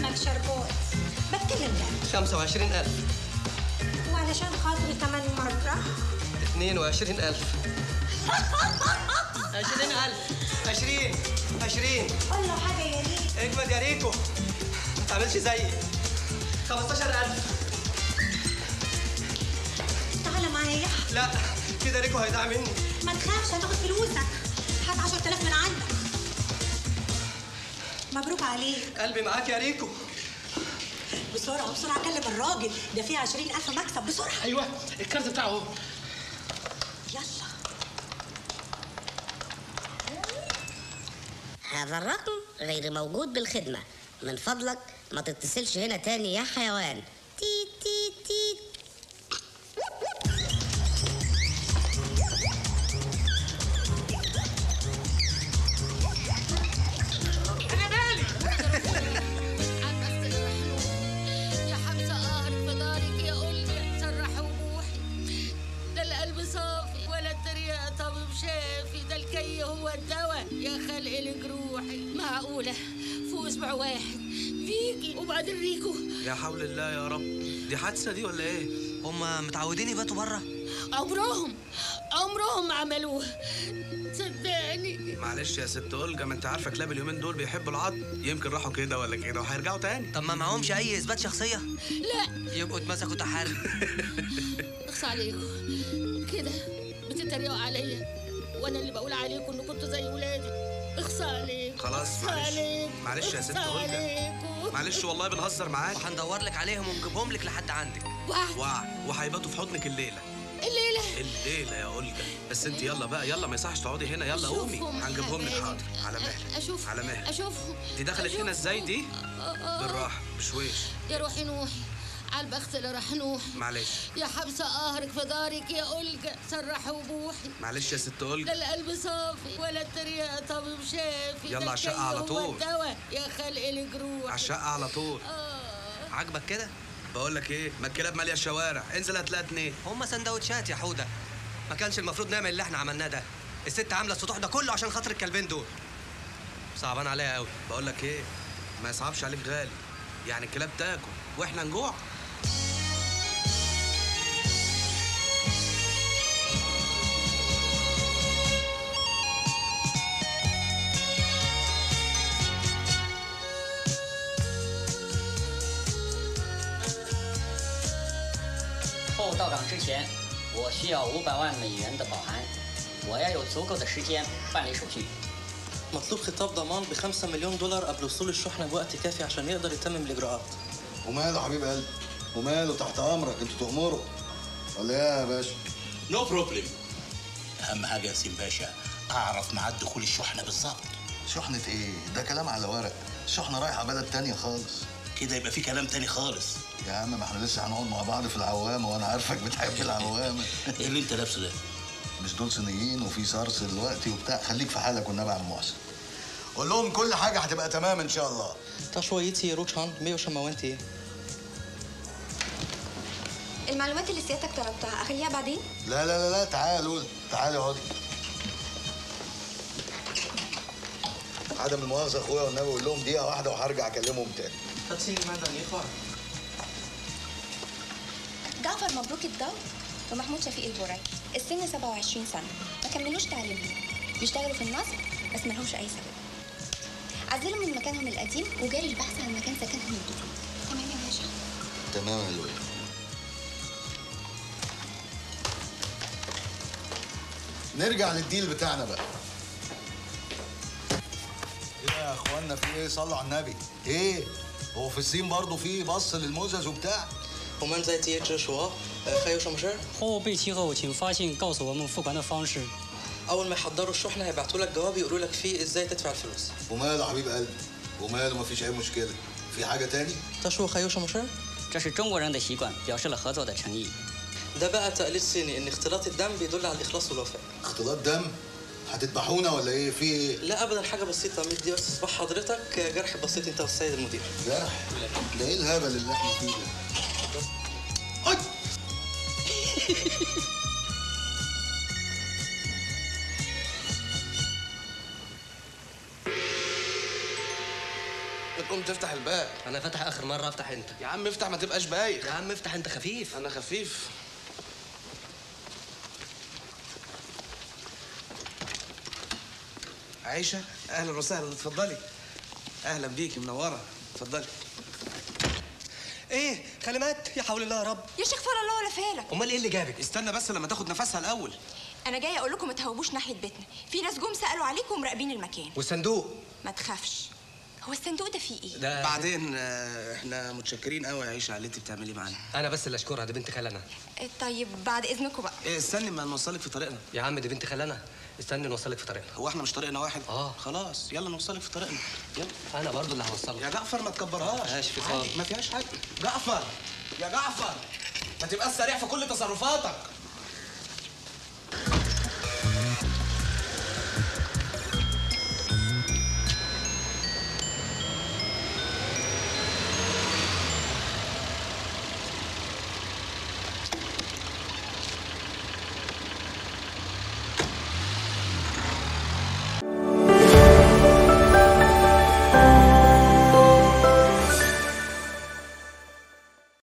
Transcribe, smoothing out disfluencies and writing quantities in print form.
دمك شربات. بتكلم ده 25000. وعلشان خاطري كمان مرة 22000. 20000. 20 20. قول له حاجة يا ريكو. اجمد يا ريكو، ما تعملش زيي. 15000. تعالى معايا. لا كده ريكو هيضيع مني. ما تخافش، هتاخد فلوسك. هات 10000 من عندك. مبروك عليك. قلبي معاك يا ريكو. بسرعة بسرعة كلم الراجل ده، فيه 20000 مكسب. بسرعة. ايوه الكارت بتاعه اهو. يلا. هذا الرقم غير موجود بالخدمة، من فضلك ما تتصلش هنا تاني يا حيوان. تيت تيت تيت. أنا مالي. يا حبسة قهر في دارك يا أولجا، سرح وبوحي. ده القلب صافي ولا التريقة طبيب شافي، ده الكي هو الدواء يا خلق لجروحي. معقولة في أسبوع واحد فيكي وبعدين ريكو؟ يا حول الله يا رب، دي حادثة دي ولا إيه؟ هما متعودين يباتوا بره؟ عمرهم ما عملوها صدقني. معلش يا ست أولجا، ما أنت عارفة كلاب اليومين دول بيحبوا العض، يمكن راحوا كده ولا كده وهيرجعوا تاني. طب ما معهمش أي إثبات شخصية؟ لا. يبقوا اتمسكوا تحري. اخص عليكم كده بتتريقوا عليا، وأنا اللي بقول عليكم إنكم كنتوا زي ولادي. اخص عليكم. خلاص معلش معلش يا ست أولجا، معلش والله بنهزر معاك. وهندور لك عليهم ونجيبهم لك لحد عندك. وعد، وهيباتوا في حضنك الليلة. الليلة الليلة يا أولجا. بس انت يلا بقى، يلا ما يصحش تقعدي هنا، يلا قومي هنجيبهم لك. حاضر، على مهلك. اشوف على مهلك. اشوفهم. دي دخلت هنا ازاي دي؟ بالراحة بشويش. يا روحي نوحي على البخت اللي راح نوحي. معلش يا حبسة قهرك في دارك يا أولجا، سرح وبوحي. معلش يا ست أولجا، ده القلب صافي ولا التريقة طبيب شافي. يلا على الشقة على طول. الدواء يا خلق الجروح. على الشقة على طول. عاجبك كده؟ بقول لك ايه، ما الكلاب ماليه الشوارع، انزل هتلاقي اتنين. هما سندوتشات يا حوده، ما كانش المفروض نعمل اللي احنا عملناه ده. الست عامله السطوح ده كله عشان خاطر الكلبين دول. صعبان عليا قوي. بقول لك ايه، ما يصعبش عليك غالي، يعني الكلاب تاكل واحنا نجوع. 货物到港之前，我需要500万美元的保函，我要有足够的时间办理手续。 مطلوب خطاب ضمان ب5 مليون دولار قبل وصول الشحنة بوقت كافي عشان يقدر يتمم الإجراءات. وماله حبيب قلبي، وماله، تحت أمرك، أنتوا تأمروا ولا إيه يا باشا؟ No problem. أهم حاجة يا سيم باشا أعرف ميعاد دخول الشحنة بالظبط. شحنة إيه؟ ده كلام على ورق، الشحنة رايحة بلد تانية خالص. كده يبقى في كلام تاني خالص. يا عم ما احنا لسه هنقعد مع بعض في العوامه، وانا عارفك بتحب العوامه. ايه اللي انت لابسه ده؟ مش دول صينيين وفي سارس دلوقتي وبتاع، خليك في حالك والنبي يا عم محسن. قول لهم كل حاجة هتبقى تمام ان شاء الله. 他说一切如常，没有什么问题。 المعلومات اللي سيادتك طلبتها اخليها بعدين؟ لا لا لا لا، تعالوا تعالوا اقعدي. عدم المؤاخذة يا اخويا والنبي، قول لهم دقيقة واحدة وهرجع اكلمهم تاني. جعفر مبروك الضوء ومحمود شفيق البرعي، السن 27 سنة، ما كملوش تعليمهم، بيشتغلوا في النصب بس ما لهمش أي سبب. عزلوا من مكانهم القديم وجاري البحث عن مكان سكنهم الجديد. تمام يا باشا؟ تمام يا لؤي. نرجع للديل بتاعنا بقى. ايه يا اخوانا في ايه؟ صلوا على النبي. ايه؟ هو في الصين برضه في بص للمزز وبتاع؟ 我们在接着说，还有什么事？ 货物备齐后，请发信告诉我们付款的方式。 أول ما يحضروا الشحنة هيبعتوا لك جواب يقولوا لك فيه إزاي تدفع الفلوس. وماله يا حبيب قلبي؟ وماله، مفيش أي مشكلة. في حاجة تاني؟ 他说还有什么事？ 这是中国人的习惯，表示了合作的诚意。 ده بقى تقليد صيني إن اختلاط الدم بيدل على الإخلاص والوفاء. اختلاط دم؟ هتذبحونا ولا ايه؟ في ايه؟ لا ابدا، حاجة بسيطة، مدي بس صباح حضرتك جرح بسيط انت والسيد المدير. جرح؟ ده ايه الهبل اللي احنا فيه ده؟ أي! تقوم تفتح الباب. انا فاتح اخر مرة، افتح انت. يا عم افتح، ما تبقاش بايخ. يا عم افتح انت، خفيف. انا خفيف. عايشه اهلا وسهلا، اتفضلي. اهلا بيكي، منورة، اتفضلي. ايه خلمات؟ يا حول الله يا رب. يا شيخ فلا الله ولا فالك. امال ايه اللي جابك؟ استنى بس لما تاخد نفسها الاول. انا جاية اقول لكم ما تهوبوش ناحية بيتنا، في ناس جم سالوا عليكم ومراقبين المكان. والصندوق؟ ما تخافش، هو الصندوق ده فيه ايه؟ ده بعدين احنا متشكرين قوي يا عيشه على اللي انت بتعمليه معانا. انا بس اللي اشكرها، دي بنت خالنا. طيب بعد اذنكم بقى. ايه استني ما نوصلك في طريقنا. يا عم دي بنت خالنا، استني نوصلك في طريقنا. هو احنا مش طريقنا واحد؟ خلاص يلا نوصلك في طريقنا، يلا. انا برضو اللي هوصلك يا جعفر، ما تكبرهاش. ما فيهاش فصال، ما فيهاش حاجة. جعفر يا جعفر، ما تبقاش سريع في كل تصرفاتك.